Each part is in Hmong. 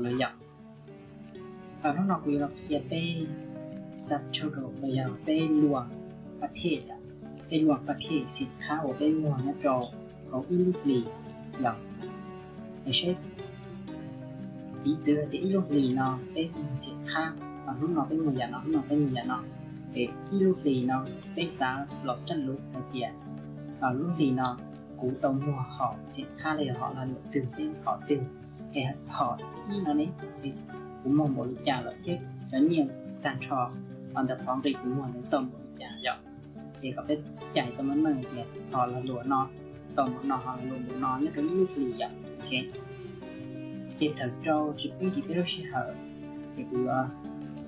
lawm yom. Hnub no kuv yuav los qhia peb subtotal los yog peb luam pab phej, peb luam pab phej xim qhab uas peb muag nyob rau hauv ib lub hlis yom. Es seb piv txwv hais tias ib lub hlis no peb muag xim qhab, hnub no peb muag yam no, hnub no peb muag yam no, es ib lub hlis no peb xav los xaj lus hais tias lub hlis no kuv tau muag hom xim qhab los yog hom lag luam twg thiab hom twg. Es hom ib no ne, kuv muag npaum li cas lawm thiab cov nyiaj tag nrho ntawm qhov nqi kuv muag ntawd tau npaum li cas yom. Ces kom peb cais tau meej meej tias hom lag luam no tau npaum no, hom lag luam npaum no nyob rau ib lub hlis yom. Ces txhawm rau tsis pub nkim peb lub sij hawm, ces kuv yuav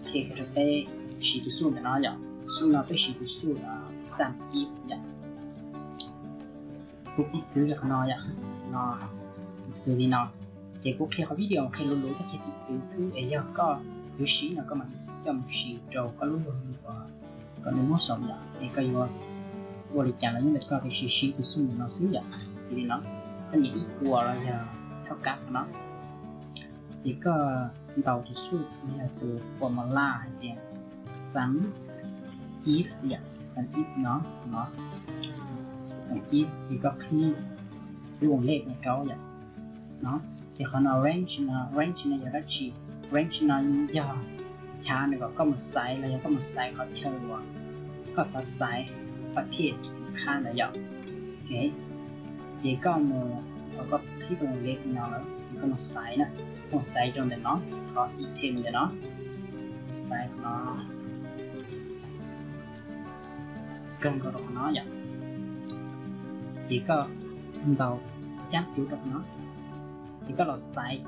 qhia rau peb siv tus xuj ntawm no yom. Tus xuj no peb siv tus xuj sum if yom. Kuv piv txwv li qhov no yom, no, piv txwv li no. Ces kuv qhia qhov video qhia luv luv thiab qhia piv txwv xwb, es yog koj yuav siv no koj mam coj mus siv rau koj lub luag kom nws muab xaus yom, es koj yuav ua li cas los yeej tau koj, tiam sis siv tus xuj ntawm no xwb yom. Piv txwv li no, koj nias ib puas los yog thauj kab qhov no, ces koj ntaus tus xuj los yog tus formula hais tias sum if yom, sum if no, no, sum if ces koj qhib lub voos lej no rau yom. No, ces qhov no range no, range no yog dab tsi? Range no yog chav nws kom koj mus xaiv los yog koj mus xaiv qhov chaw uas koj xav xaiv pab phej xim qhab ntawd yom. Ces koj mus, thaum koj qhib lub voos lej no lawm ces koj mus xaiv na, koj mus xaiv rau ntawm no, qhov item ntawm no, xaiv qhov no, kawg nkaus rau qhov no yom. Ces koj ntaus cab cuv rau qhov no, ces koj los xaiv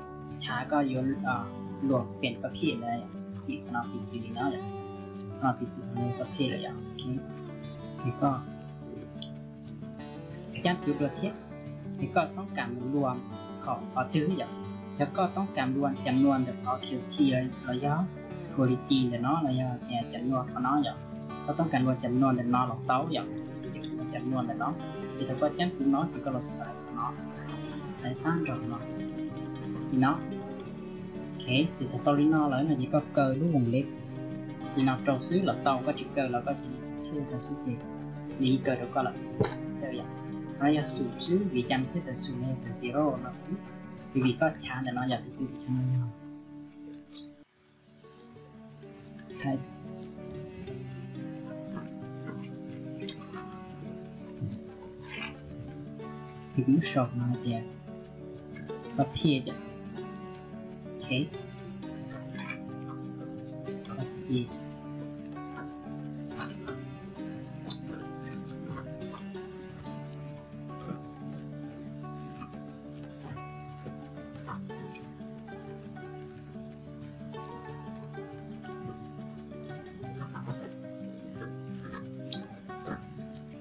chav koj yuav luam pem pab phej ntawd, qhov no piv txwv li no yom, qhov no piv txwv qhov no pab phej lawm yom. Ces koj cab cuv rau thiab, ces koj toob kas mus luam qhov twg yom. Yog koj toob kas luam cam nuam ntawm qhov Q T los yog quality ntawm no los yog cam nuam qhov no yom, koj toob kas luam cam nuam ntawm no los tau yom. Cam nuam ntawm no, ces thaum koj cab cuv no ces koj los xaiv qhov no, xaiv tab nrog no, li no. Ces thaum tau li no lawm no ces koj kaw lub voos lej li no rau xwb los tau, koj tsis kaw los koj cia li thiaj rau xwb ces nws yeej kaw rau koj lawm. Qhov no yog sum xwb, vim cas thiaj tawm sum no yog tawm zero no xwb, vim koj chav ntawm no yog piv txwv chav no yog txwv lub sau no hais tias pab phej yom. Ok, pab phej.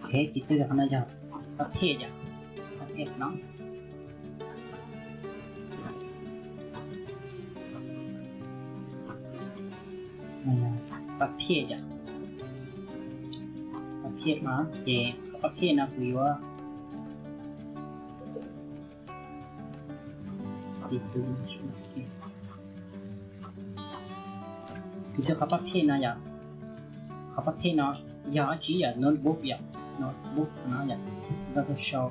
Ok, piv txwv qhov no yog pab phej yom, pab phej no. Pab phej yom, pab phej no ces qhov pab phej no kuv yuav piv txwv, piv txwv qhov pab phej no yom. Qhov pab phej no yog dab tsi yom? Notebook yom, notebook no yom, koj tuaj sau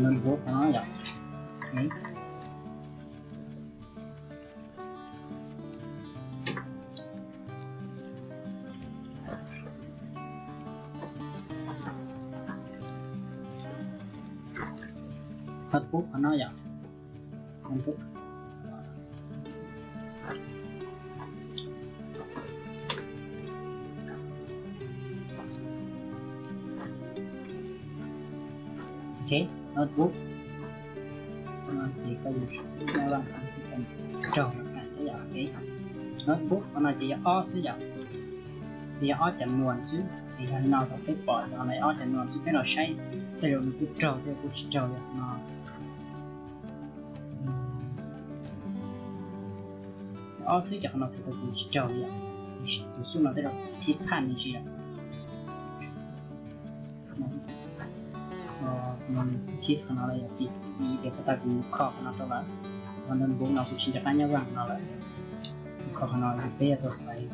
notebook no yom. Notebook qhov no yom. Ok, notebook no ces koj yuav raug, ok, notebook qhov no ces yog ob xwb yom, ces yog ob cam nuam xwb. Ces yog li no thaum peb pom no ob cam nuam xwb peb los saib tej zaum nws kuj raug tej zaum kuj tsis raug yom no. Ob xwb ces qhov no txhais tau tias tsis raug li yom. Tus xuj no tej zaum phij phaj me ntsis yom. Kuv mus khib qhov no lawm yom, vim tias puag ta kuv mus kho qhov no rau lawm, qhov notebook no kuv tsis nco qab nyob vaj no lawm. Kuv kho qhov no, peb yuav tau xaiv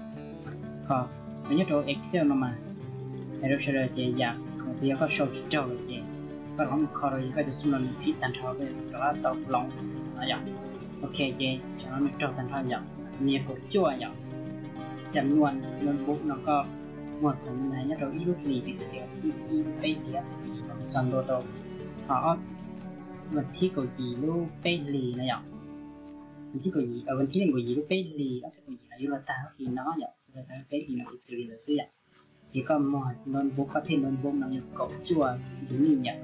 kho, nyob rau Excel no mas hais rau sawv daws ces yam uas yog koj sau tsis raug lawm ces koj rov mus kho rau yog koj cov xub no nws khib tag nrho, koj rov qab tau hloov no yom. Ok, ces tsam no nws raug tag nrho yom, nws yog kaum cuaj yom. Cam nyuam notebook no koj muag thaum nws nyob rau ib lub hlis, piv txwv tias ib, ib lub peb hlis, txog ntua rau ob, vas thib kaum yim lub peb hlis no yom. Vas thib kaum yim, vas thib nees nkaum yim lub peb hlis ob txhiab kaum yim no yuav luag tag lub hlis no yom, yuav luag tag lub peb hlis no piv txwv li ntawd xwb yom. Ces koj muag notebook, koj phej notebook no yog kaum cuaj unit yom.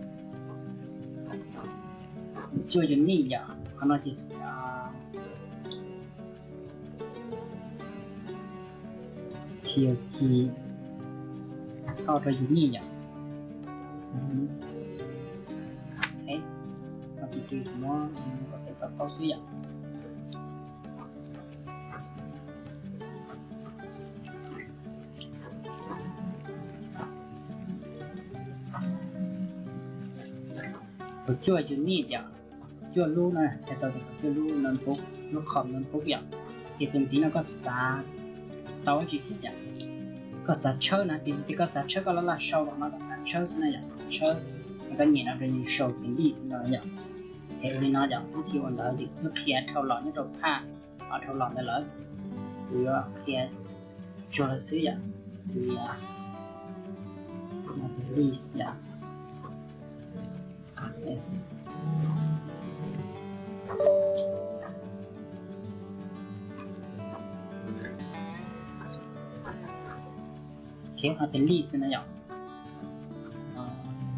Kaum cuaj unit yom, qhov no ces thiab ces koj rau unit yom. Ok, no piv txwv muab kom peb tau paub xwb yom. Kaum cuaj unit yom, kaum cuaj lub na, txhais tau tias kaum cuaj lub notebook, lub com notebook yom. Ces tus ntxiv no koj xav tau dab tsi thiab yom? Koj xav tshawb na, piv txwv tias koj xav tshawb, koj laj laj sau los no koj xav tshawb xwb na yom, tshawb es koj nyem no rau yus sau tus list no yom. Ces ua li no yom, ib thij ua ntawd ces twb qhia dhau los nyob rau phaj, dhau los ntawd lawm, kuv yuav qhia tsuag lawm xwb yom. Xws li list yom. Ok, ho tus list no yom.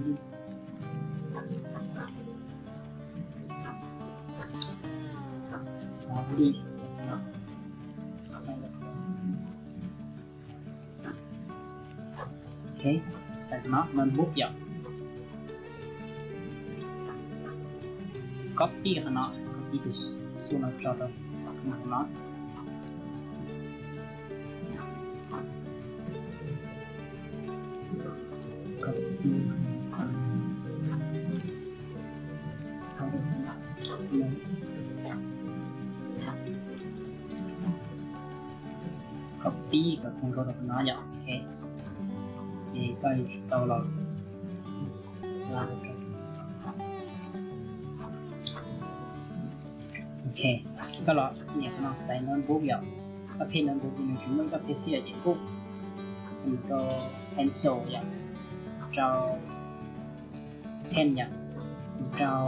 List. List. Ok, xav no notebook yom. Copy qhov no, copy tus xu no tso rau qhov no. Copy. Copy kom kho rau qhov no yom. Ok, ces koj yuav tau los. Ok, koj los nias qhov no xaiv notebook yom. Koj phej notebook ces nws tsis muaj, koj phej xwb yom, ces book, mus rau pencil yom, rau pen yom, rau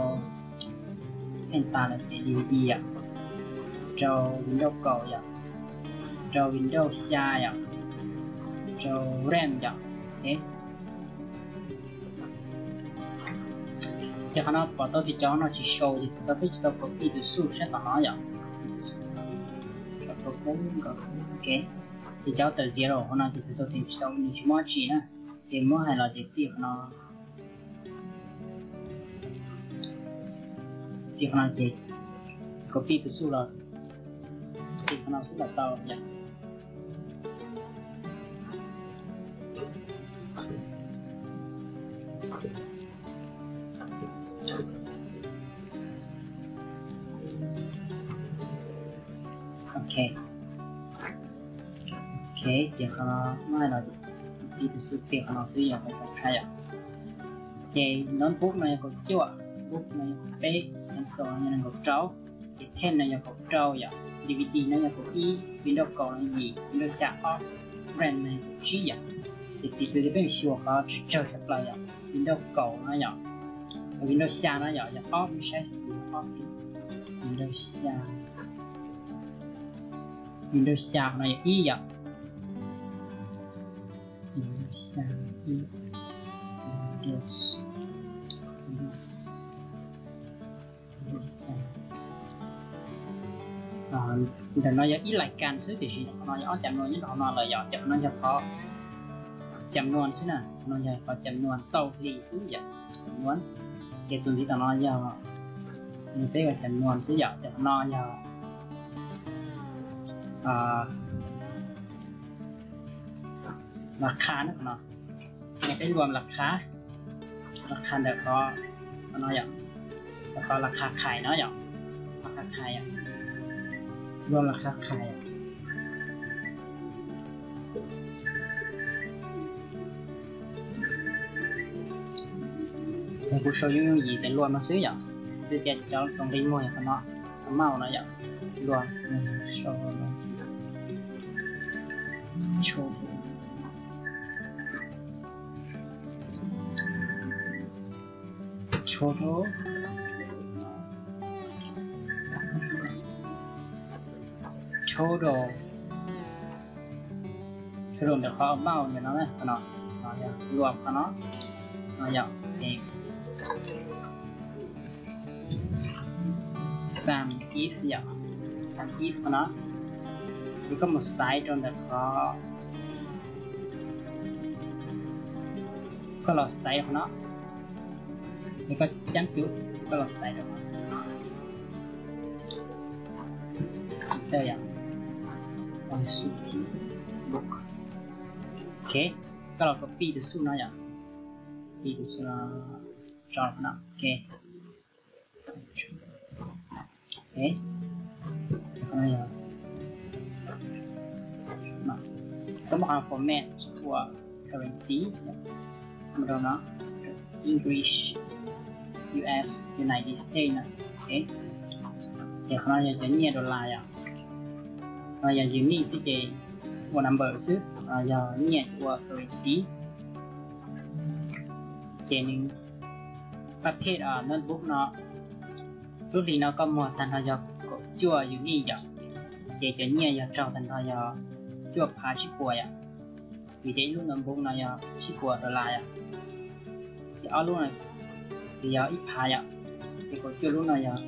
pen tas lawm ces D V D yom, rau Windows kaum yom, rau Windows xya yom, rau RAM yom. Ok, ces qhov no pom tau tias cov no tsis sau ces txhais tau peb tsis tau copy tus xu sab tom no yom. Ok, ces cov tawm zero hauv no ces txhais tau tias tsis tau, nws tsis muaj dab tsi na. Ces muab hais los ces txij qhov no, txij qhov no ces copy tus xu los, txij qhov no xwb los tau yom. Ok, ok, ces qhov no muab hais los, copy tus xu txij qhov no xwb yom, peb tau tshaj yom. Ces notebook no yog kaum cuaj, book no yog kaum peb, pencil no yog nees nkaum rau, ces pen no yog kaum rau yom, D V D no yog kaum ib, Windows kaum no yim, Windows xya ob, RAM no yog kaum tsib yom. Ces piv txwv tias peb xyuas qhov tsawg tsawg tshaj plaws yom, Windows kaum no yom, Windows xya no yom, yog ob, peb saib, Windows xya, Windows xya no yog ib yom. Windows xya, ib, Windows, Windows xya. Ntawm no yog ib lais kas xwb, tiam sis qhov no yog ob cam nua nyob rau hauv no lawm yom, ces qhov no yog qhov cam nua xwb na, qhov no yog qhov cam nua tau hli xwb yom, cam nua. Ces tus ntxiv tom no yog, peb ua cam nua xwb yom, ces qhov no yog las qha na, qhov no yog peb luam las qha. Las qha ntawm qhov no yom, ntawm qhov las qha qhais no yom, las qha qhais yom, luag las qha qhais. Kuv sau yooj yooj yim tias luag no xwb yom, txij tias cov zoo li muag yog qhov no, qhov mauj no yom, luag sau total, total, total ntawm qhov amount ntawm no, qhov no, no yog luag qhov no, no yog sum if yom, sum if qhov no, ces koj mus xaiv rau ntawm qhov, koj los xaiv qhov no, ces koj cab cub, koj los xaiv rau qhov no. Ok, koj los copy tus xuj no yom, copy tus xuj no, tso qhov no, ok. Koj muab qhov format ua currency, mus rau no, English, U S, United States no. Ces qhov no yog cov nyiaj dollar yom, no yog unit xwb ces ua number xwb, yog nyiaj ces ua currency. Ces nws pab phej notebook no, lub hlis no koj muag tag nrho yog kaum cuaj unit yom, ces cov nyiaj yog raug tag nrho yog cuaj phav tsib puas yom, vim tias ib lub notebook no yog tsib puas dollar yom, ces ob lub no ces yog ib phav yom, ces kaum cuaj lub no yog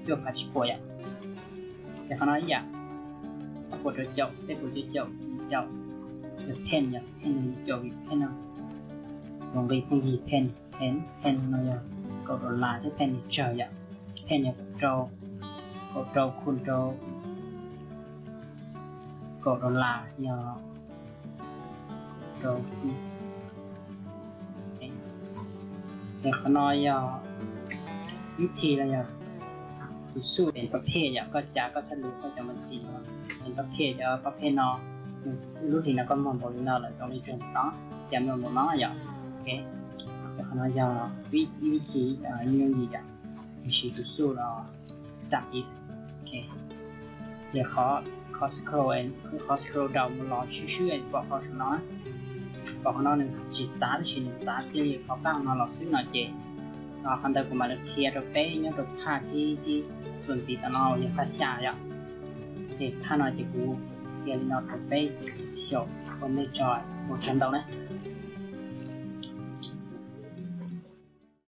cuaj phav tsib puas yom. Ces qhov no ib yam, ob puas rau caum, peb puas cuaj caum, yim caum, yog phen, yog phen yim caum vim phen no zoo nqi phooj ywg, phen, phen, phen no yog kaum dollar thiab phen tsawg yom, phen yog kaum rau, kaum rau khu rau kaum dollar yog rau. Ces qhov no yog vib thi los yog tus xuj es pab phej yom, koj cav koj xab lus koj cov mus txi no es pab phej cov pab phej no, lub hlis no koj muag npaum li no lawm, zoo li raug tod, cav muag npaum no yom. Ces qhov no yog ib vib thi yooj yim yom, siv tus xuj los xam ib. Ces qhov, qhov scroll, qhov scroll down mus los swb swb pom qhov saum no, pom qhov no nws tsis txav tab sis nws txav txij li qhov qab no los xwb no ces qhov ntawd kuv mam li qhia rau peb nyob rau phaj thib, thib txuas ntxiv tom no yog phaj xya yom. Ces phaj no ces kuv qhia li no rau peb xyaum ua ntej tso, ua tsaug ntau na.